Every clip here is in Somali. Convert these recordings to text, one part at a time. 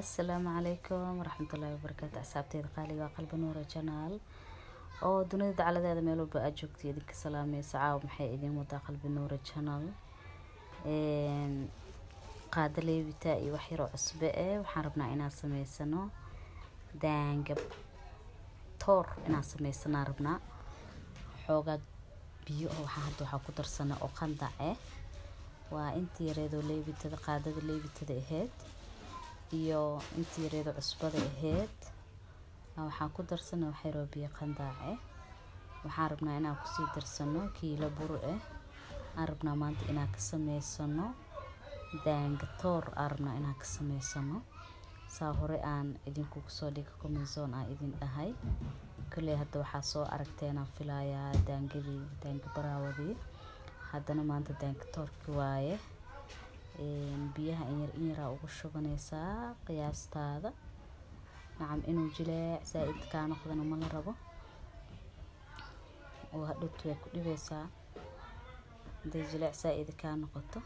Asalaamu calaykum waraxmatullaahi wabarakaatu. Asxaabteyda qaaliga, waa Qalbi Nuura Channel oo dunida dacaladeeda meel walba aad joogta idinka salaameysa. Caawa maxay idin wadaa Qalbi Nuura Channel? Qaado leebita iyo wax yaroo cusbe eh. Waxaan rabnaa inaan sameysano daanga toor, inaan sameysanaa rabnaa. Xoogaa biyo oo waxaa hadda waxaa ku darsana oo qandac eh, waa intii yareedoo leebitada, qaadada leebitada ahayd iyo intii yareedoo cusbada ahayd. Waxaan ku darsana wax yaroo biyo qandaac eh. Waxaan rabnaa inaan kusii darsano kiilo bur eh. Aan rabnaa maanta inaan ka sameysano daanga toor, aan rabnaa inaan ka sameysano. Saa hore aan idinkugu soo dhiga comment zone aan idin dhahay. Kolley hadda waxaa soo aragteen aan filayaa daangadii, daanga baraawadii. Haddana maanta daanga toorki waaye. Biyaha in yar in yaraa ugu shubanaysaa qiyaastaada. Nacam, inuu jileec saa-id kaa noqdana ma la rabo oo hadhowtu way ku dhibeysaa haday jileec saa-id kaa noqoto.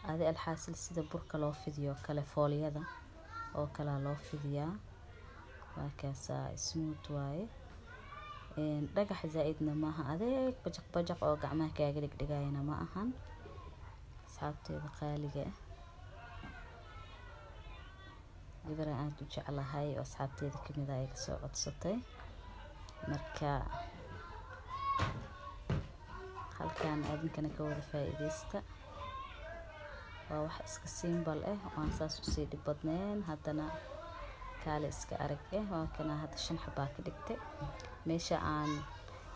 Adi alxaasil, sida burka loo fidiyo kale, foolyada oo kalea loo fidiyaa. Waa kaasaa, smooth waaye. Dhagax zaa-idna maaha, adeeg bajaq bajaq oo gacmaha kaaga dhigdhigayana ma ahan. Asxaabteeda qaaliga ah, gabaraan aada u jeclahay oo asxaabteeda kamid ah iga soo codsatay. Marka halkaan adinkana ka wada faa-iideysta. Waa wax iska simple ah oo aan saas usii dhib badneen, haddana kaale iska arag eh. Waa kana, hadda 5 xabaa ka dhigtay. Meesha aan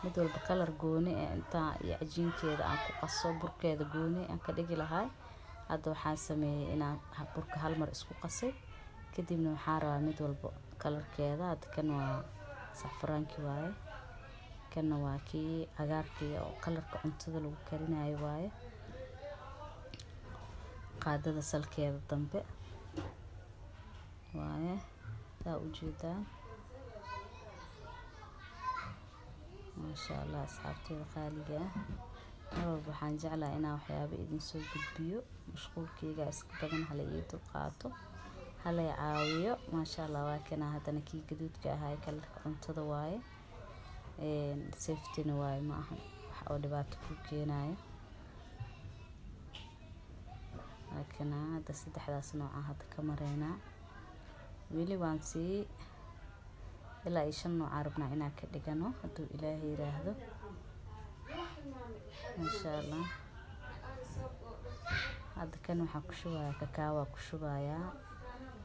mid walba kalar gooni eh intaa iyo cajiinkeeda aan ku qaso, burkeeda gooni aan ka dhigi lahay, hadda waxaan sameeyey inaan burka hal mar isku qasay. Kadibna waxaan rabaa mid walba kalarkeeda. Hadda kan waa sacfaraankii waaye, kanna waa kii cagaarkii oo kalarka cuntada lagu karinayo waaye. Qaadada salkeeda dambe waaye, saa ujeedaan. Maasha Allah, asxaabteeda qaaliga ah, mar walba waxaan jeclahay inaan waxyaabo idin soo gudbiyo. Mashquulkeyga iska badan, hala ii dulqaato, halay caawiyo. Maasha Allah, waa kana haddana kii gaduudka ahaa, kalarka cuntada waaye. Safetyna waaye, ma aha wax oo dhibaato ku keenayo. Waa kana, hadda saddexdaas nooca hadda ka mareynaa. Weli waan sii ilaa iyo 5 noocaa rabnaa inaan ka dhigano, hadduu Ilaahay yiraahdo, insha Allah. Hadda kan waxaan ku shubayaa kakaawaa ku shubayaa.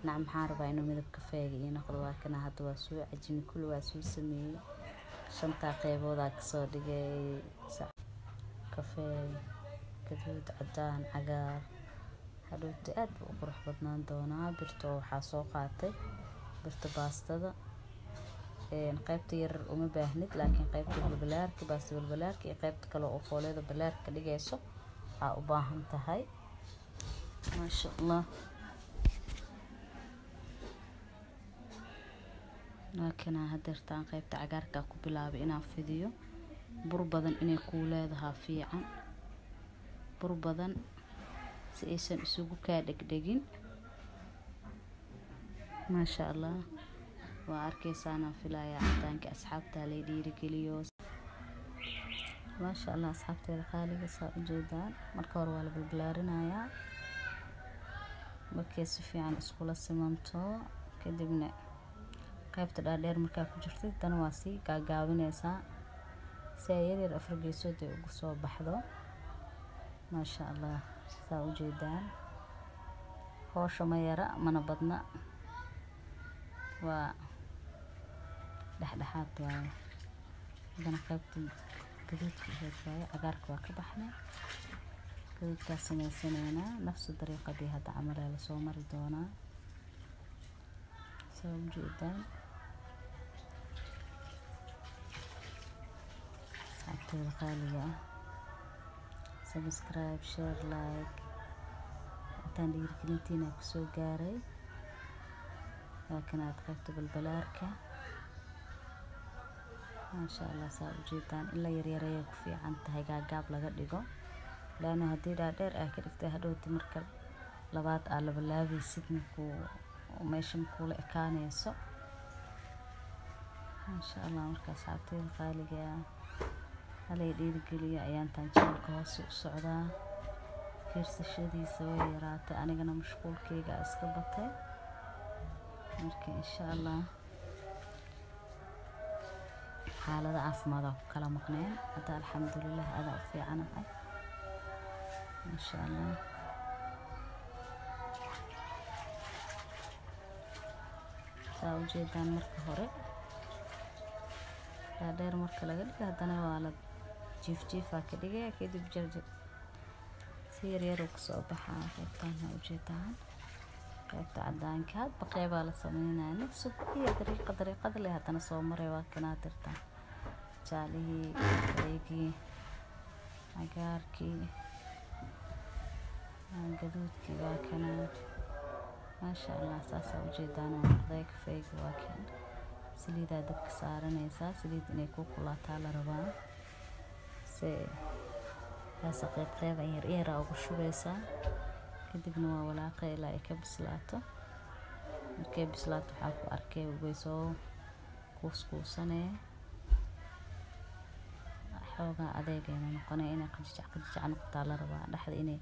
Nacam, maxaan rabaa inuu midab kafeega ii noqdo. Waa kana, hadda waa soo cajimi, kulli waa soo sameeyey. Shantaa qeyboodaa kasoo dhigay: kafee, gaduud, cadaan, cagaar. Hadhowti aad buu u qurux badnaan doonaa. Birta waxaa soo qaatay birta baastada. Qaybta yar uma baahnid, laakiin qaybta balbalaarka, baasta balbalaarka iyo qaybta kale oo fooleeda balaarka dhigayso aa u baahan tahay. Maasha Allah, waa kanaa. Hadeertaan qaybta cagaarka ku bilaabay inaan fidiyo. Bur badan inay kuu leedahaa fiican, bur badan si aysan isugu kaa dhegdhegin. Maasha Allah, waa arkeysaanaan filayaa cadaanka. Asxaabta lay dhiirigeliyo. Maasha Allah, asxaabteeda qaaliga, saa ujeedaan, marka hore waa la balbalaarinayaa. Markay si fiican iskula simanto kadibna, qaybta dhaadheer markaa ku jirtid, dana waa sii gaagaabineysaa si ay yaryar afar geesood ay ugu soo baxdo. Maasha Allah, saa ujeedaan, howsha ma yara mana badna, waa dhexdhexaad waaye. Haddana qaybta gaduudka ahayd waaye, cagaarka waa ka baxnay, gaduudkaa sameysanaynaa. Nafsu dariiqadii hadda camal ee lasoo mari doonaa, saa ujeedaan. Asxaabteeda qaaliga ah, subscribe, share, like, intaan dhiirigelintiina kusoo gaaray. Waa kanaad qaybta balbalaarka. Maasha Allah, saa ujeedaan, in la yaryareeya ku fiican tahay, gaagaab laga dhigo, laano haddii dhaadheer aa ka dhigtay, hadhowti marka labaad aa labalaabaysid markuu Meesha makuula ekaanayso, maasha Allah. Marka asxaabteyda qaaliga ah, halay dhiirigeliyo. Ayaantan channelka hoose u socdaa, fiirsashadiisa way yaraatay, anigana mashquulkeyga iska batay. Marka insha Allah xaalada caafimaad ku kala maqneen. Hadda alxamdulilah, adaa u fiicanahay, maasha Allah. Saa ujeedaan, marka hore dhaadheer marka laga dhigo, haddana waa la jiif jiifaa ka dhigaya, kadib jarjar si yaryar uu kasoo baxaa. Qaybtaan ha ujeedaan, qaybta cadaanka hadba qeybaa la sameynaya, nafsu iyo dariiqa dariiqada leh haddana soo maray. Waa kanaa dirtaan jaalihii, kafeygii, cagaarkii, gaduudkii, waa kanaa, maasha Allah. Saasaa ujeedaan oo noqday kafeyga. Waa kan saliidaa dabka saaranaysaa, saliid inay ku kulaataa la rabaa. Se kaasa qeyb qeyb yar yaraa ugu shubeysaa, kadibna waa walaaqa ilaa ay ka bislaato. Markay bislaato waxaa ku arkay way soo kuuskuusanee, xoogaa adeegayna noqonaya. Inay qajijac qajijac noqotaa la rabaa, dhexda inay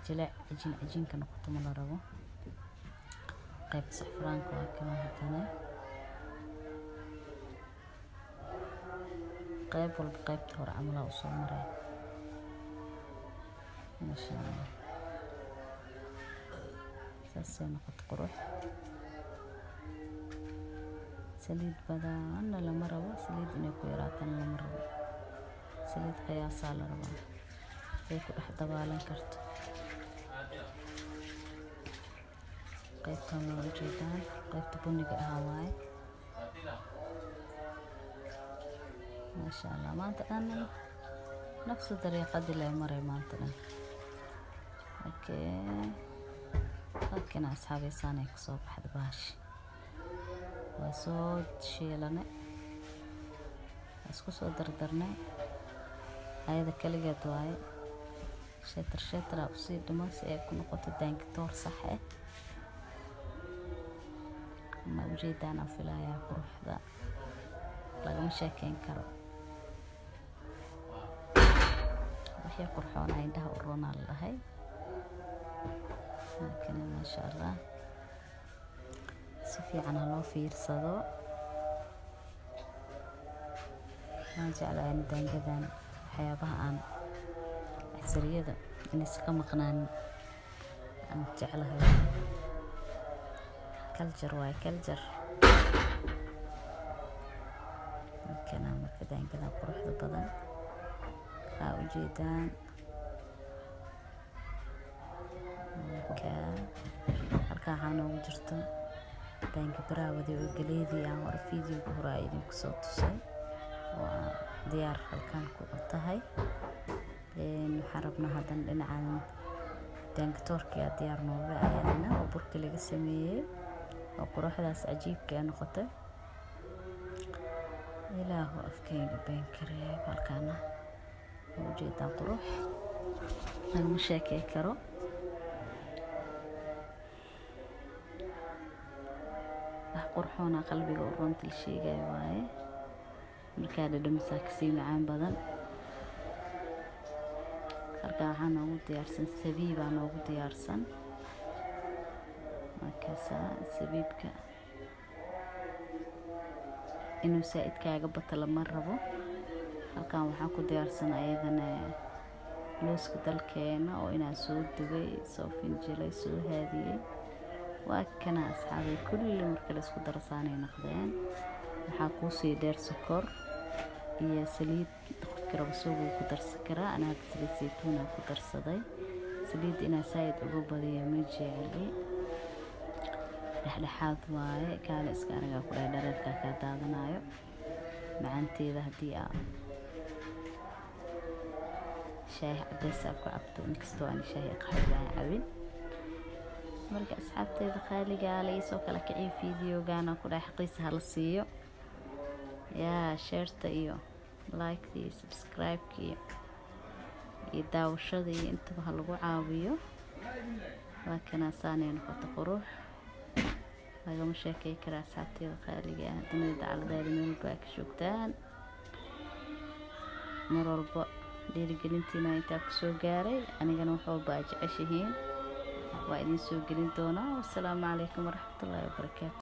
jileec cajiin cajiinka noqoto ma la rabo. Qaybta saxfuraanka waa kana, haddana qayb walba qaybta hore camalaa usoo maray, maasha Allah. Saasay noqoto qurux. Saliid badanna lama rabo, saliid inay ku yaraatana lama rabo. Saliid qiyaasaa la rabaa ay ku dhex dabaalan karto. Qaybtan waa ujeedaan, qaybta buniga ahaa waaye, maasha Allah. Maanta dhan nafsu dariiqadii lay maray maanta dhan. Okay, halkana asxaabaysaanay kasoo baxda bahashi. Waa soo shiilanay, waa isku soo dardarnay, ayada kaligeed waaye. Sheetar sheetaraa usii dhiman si ay ku noqoto daangitoor sax ah. Ma ujeedaan, aan filayaa quruxda lagama sheekeyn karo. Wixii qurxoonaa indhaha u roonaa la dhahay. Laakiin maasha Allah, si fiican ha loo fiirsado. Waan jeclahay daangadan, waxyaabaha aan casariyada inaysan ka maqnaan aan jeclahay. Culture waaye, culture kana. Marka daangadan quruxda badan aa ujeedaan, marka halkaa waxaa noogu jirto daanga baraawadi oo galeedii aan hore videoga hore aa idinku soo tusay oo aa diyaar halkaan ku tahay. Waxaan rabnaa haddana dhinacan daangatoorkii aa diyaar nooga ayadana oo burka laga sameeyey oo quruxdaas cajiibka ee noqotay. Ilaahu afkeyga been ka reeb. Halkaana waa ujeedaan, qurux lagama sheekey karo. Wax qurxoona qalbiga u roonta la sheegayo waaye, markaa dhadhamisaa kasii macaan badan. Halkaa waxaa noogu diyaarsan sabiibaa noogu diyaarsan. Markaasaa sabiibka inuu saa-id kaaga bato lama rabo. Halkan waxaa ku diyaarsan ayadana looska dalkeena oo inaan soo dubay, soo finjilay, soo haadiyey. Waa kana asxaabay, kulli marka la isku daro saanay noqdeen. Waxaa kuusii dheer sokor iyo saliid. Qofki rabo suuguu ku darsan karaa. Anaa hadda saliid saytuunaa ku darsaday. Saliid inaa saa-id uga badiyo ma jecli, dhexdhexaad waaye. Kaale iska aragaa ku dhahay, dhareerkaa kaa daadanayo macaanteeda haddii aa shaahi cadeys aa ku cabto, inkastoo aan shaahi qaxwi aan cabin. Marka asxaabteyda qaaligaa, la iisoo kala kiciyo videogana ku dhahay, xaqiisa hala siiyo yaa shareta iyo like-ta iyo subscribe-ka iyo daawashada iyo intaba ha lagu caawiyo. Waa kana saanay noqoto qurux. Lagama sheekey karaa asxaabteeda qaaliga ah, dunida dacaladeeda meel walba ka joogtaan. Mar walba dhiirigelintiina intaa kusoo gaaray, anigana wax walba aa jeceshihiin waa idiin soo gelin doonaa. Wasalaamu calaykum waraxmatullaahi wabarakaatu.